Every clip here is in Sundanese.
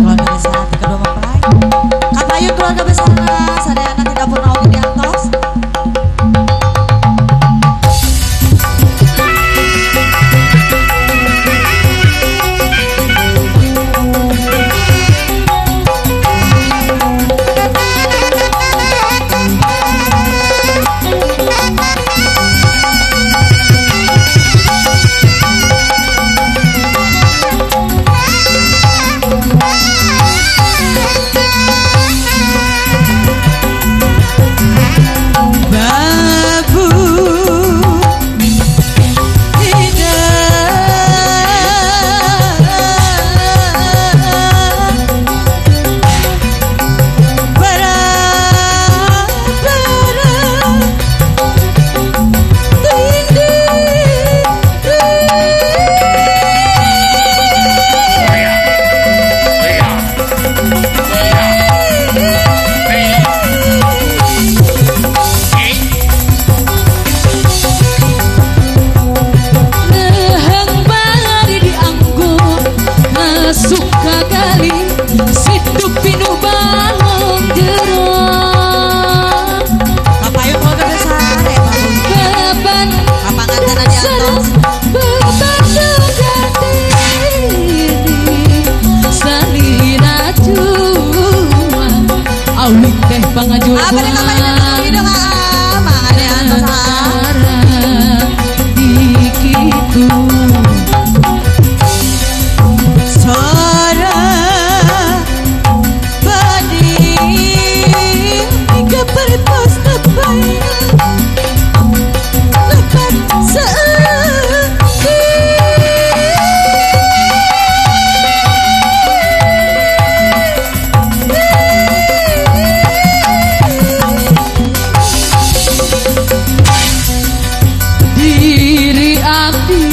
Keluarga besar kedua mempelai. Kapayun keluarga besar sadayana tidak pernah oge diantos. Suka kali situ pinuh balong jero. Kapayun keluarga besar ya beban kapangan diantos beban sejati salina cuma awik teh pangajual. Apa nih kapan mangan diantos dikitu. Diri abdi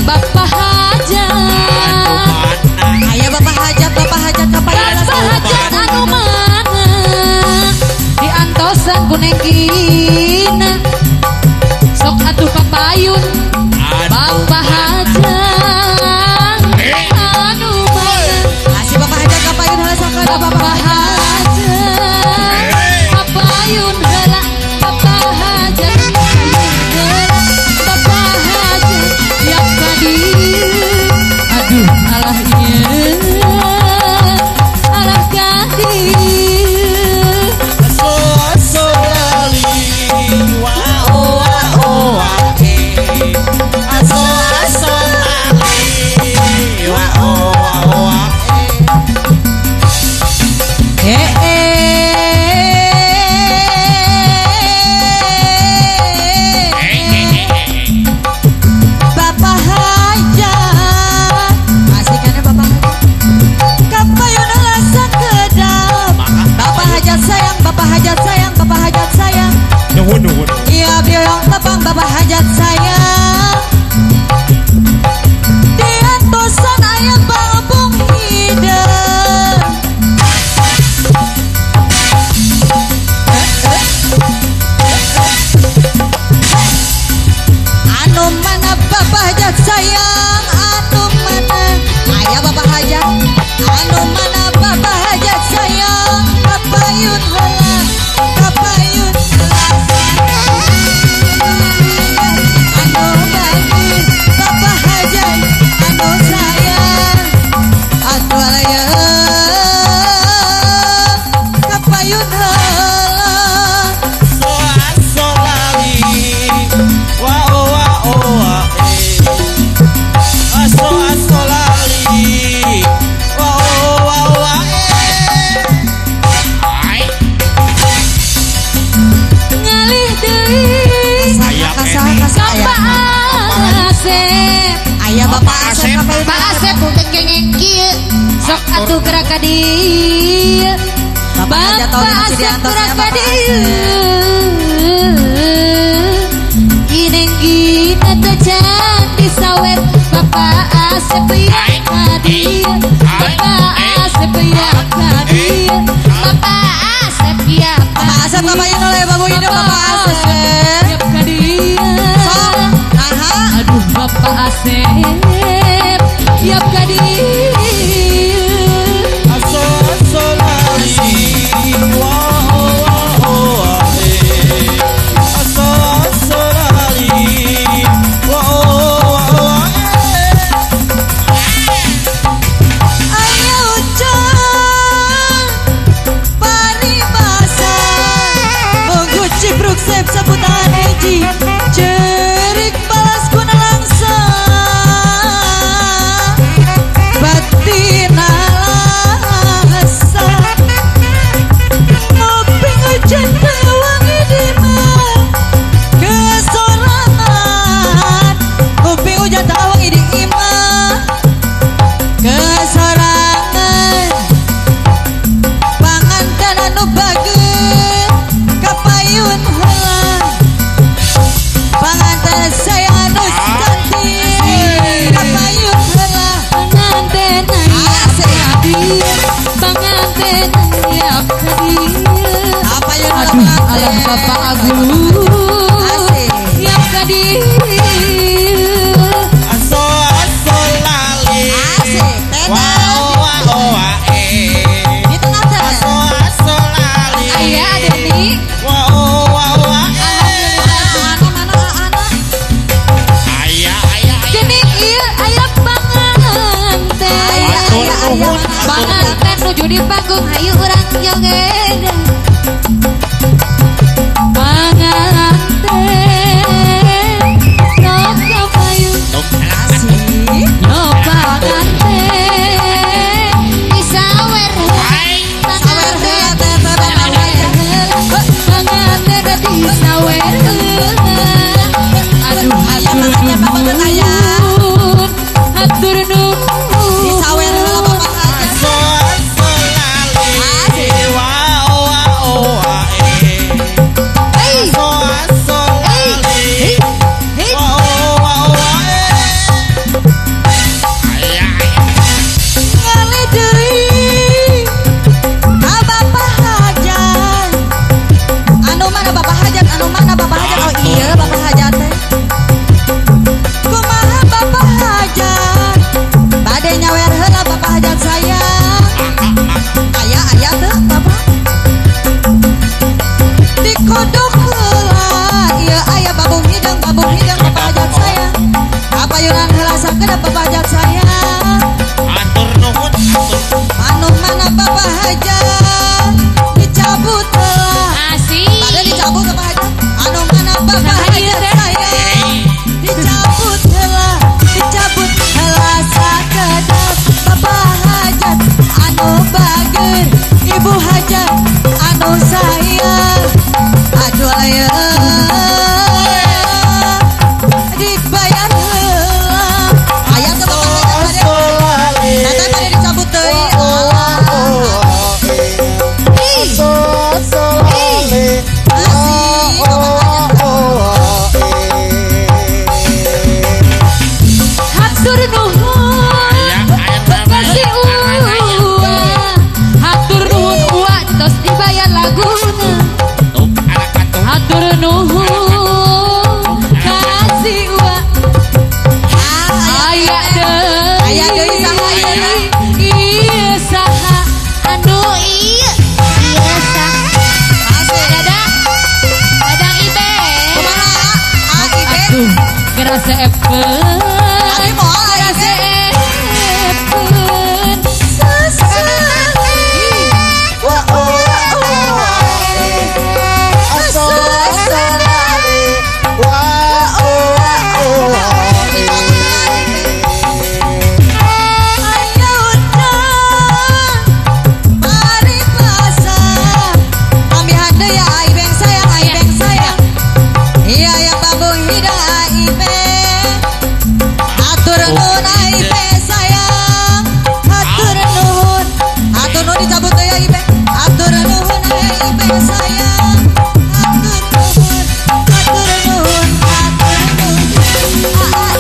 Bapak Hajat. Ayah Bapak Hajat, Bapak Hajat kapayun. Bapak Hajat anu mana? Di antosan ku nengkina. Sok atuh kapayun. Bapak Hajat anu mana? Masih Bapak Hajat kapayun heula sakana Bapak Hajat. Kapayun heula Bapak Hajat. Bapak Hajat yang tadi. Aduh alah ieu alah kadi. Aso aso lali wa. Bapak Hajat asik kan Bapak Hajat kapayun heula sakedap Bapak Hajat sayang Bapak Hajat sayang Bapak Hajat sayang nuhun nuhun iya biong tepang Bapak Hajat sayang diantosan aya balbung hideung. Anu mana Bapak Hajat sayang anu mana aya Bapak Hajat anu mana Bapak Hajat sayang kapayun heula kapayun heula anu bagus Bapak Hajat anu sayang atuh aya kapayun heula So aso lali wa o wa o wa e aso aso lali wa o wa o wa e Ai ngalih deui Saya Kasah ka Pak Asep aya Bapak Asep Pak Asep teu kenging kieu sok atuh gerak ka dieu Bapak Hajat Bapak tolong Asep diantos gerak ya ka Bapak dieu Asep. Gineng gina teu can disawer Bapak Asep ya ka dieu Bapak Asep ya ka dieu Bapak Asep ya ka Bapak Asep kapayun heula ya Babu Indo Bapak Asep ya ka dieu sok naha Aduh Bapak Asep ya ka dieu aso aso lali wa o wa o wa e aso aso lali wa o wa o wa e aya hujan paribasa munggu cipruk sep sebutan hiji cerik balas kuna langsa batina lasa nguping hujan wangi di imah kesorangan nguping hujan wangi di imah kesorangan panganten anu bagus kapayun heula panganten saya anu cantik kapayun heula Panganten aya Asik. ka dieu panganten aya ka dieu kapayun heula Aduh panganten alah Bapak Agung Asik. ya ka dieu aso aso lali Asik. wa Tenan. o wa o wa e di tengah teh aso aso lali aya Deni wa o wa o wa e Ana mana ana aya aya aya Geuning ieu aya panganten aya aya aya mana panganten nuju di panggung hayu urang joget panganten sok kapayun Tuk, alah, asik Yo panganten disawer ai sawer heula teh teh Bapak Hajat panganten disawer aduh Aya hatur makanya Bapak aya nuhun hatur nuhun disawer heula Bapak Hajat aso aso lali Asik. wa Kaseepkeun Abi moal kaseepkeun Wa oh wa oh aso aso lali wa oh wa oh. Ayo udah mari puasa. Ambihan deui ya Aibeng sayang, Aibeng sayang. Iya ya bambu hidang Aibeng. Hatur nuhun Aibeng sayang. Hatur nuhun. Hatur nuhun dicabut deui Aibeng. Hatur nuhun Aibeng sayang. Hatur nuhun. Hatur nuhun. Hatur nuhun.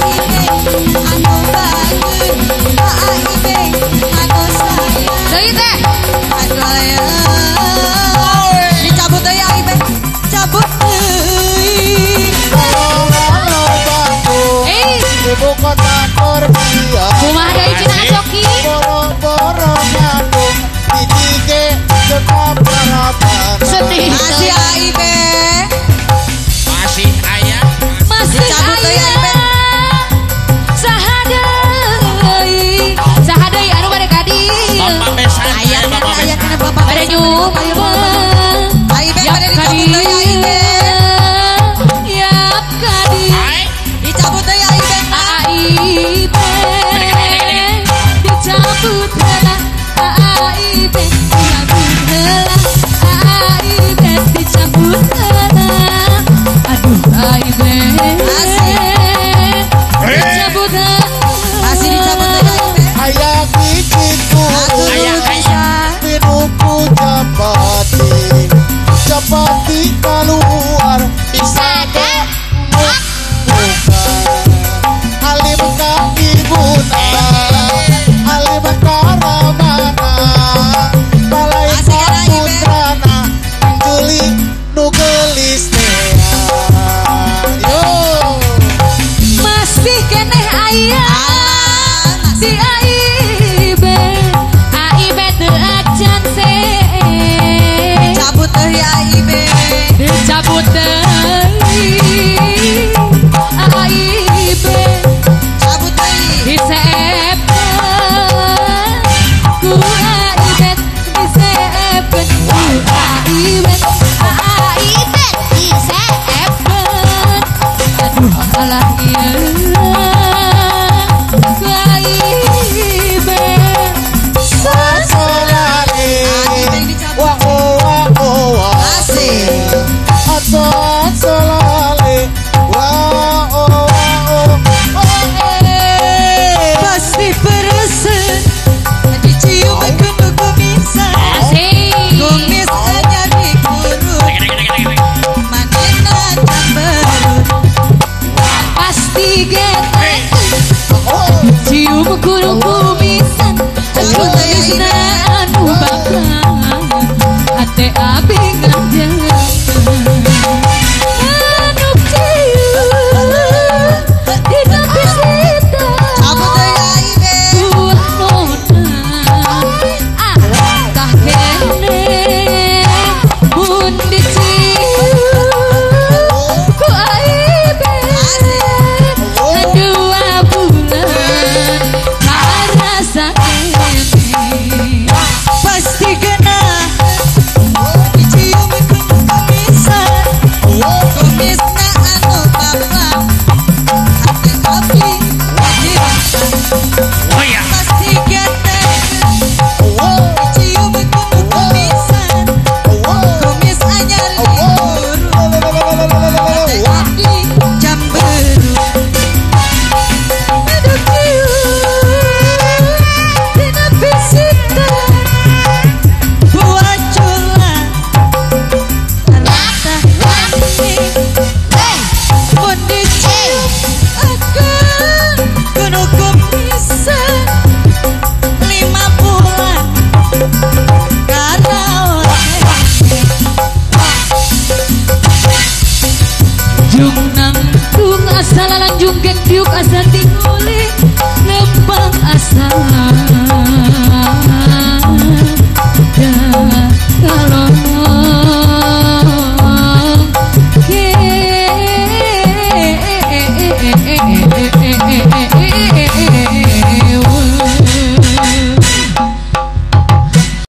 Aibeng anu bagus. Aibeng anu sayang. Deui teh. Aduh aya. Dicabut deui Aibeng. Cabut deui. Halo Bandung, ibu kota Korea. Kumaha deui cenah Coki? Boro-boro Bandung, hiji ge tetap harapan. Sedih. Masih Aibeng. Masih aya. Masih Dicabut deui aya. Aibeng. Saha deui? Saha deui anu bade ka dieu? Bapak besan, Aya aya kana bapak aya besan. kana bapak. Bade nyumpeng. Aibeng Yap bade ka dicabut deui dieu. Aibeng. Yap ka dieu. Ai, Dicabut deui Aibeng. AIB dicabut heula AIB dicabut heula AIB dicabut heula aduh AIB dicabut heula Masih dicabut deui Aibeng. Aya hiji Hatur guru nuhun pisan. pinuku capati, capati keluar bisa ge buka. Alim ka ibuna, alim ka ramana, balai Masih ka kana Aibeng. putrana, Juli nu geulis tea. Yo. Masih keneh aya Alah, di masih. AIB AIB teu acan see Dicabut deui Aibeng. Dicabut deui AIB Cabut deui. Diseepkeun ku AIB diseepkeun ku AIB AIB diseepkeun aduh alah ieu ku AIB Asolale, Aibeng dicabut. wa oh wa oh wa. Asik. Aso asolale, wa oh wa oh. Oh eh. Pasti persen dicium kudu kumisan. Asik. Kumis anyar dikurut. Manehna camberut. Pasti getek Oh. cium kudu kumisan Cabut deui kumisna Aibeng. anu bakal hate abi ngajakeun anu cium dina pisita Cabut deui Aibeng. buah nona ah tah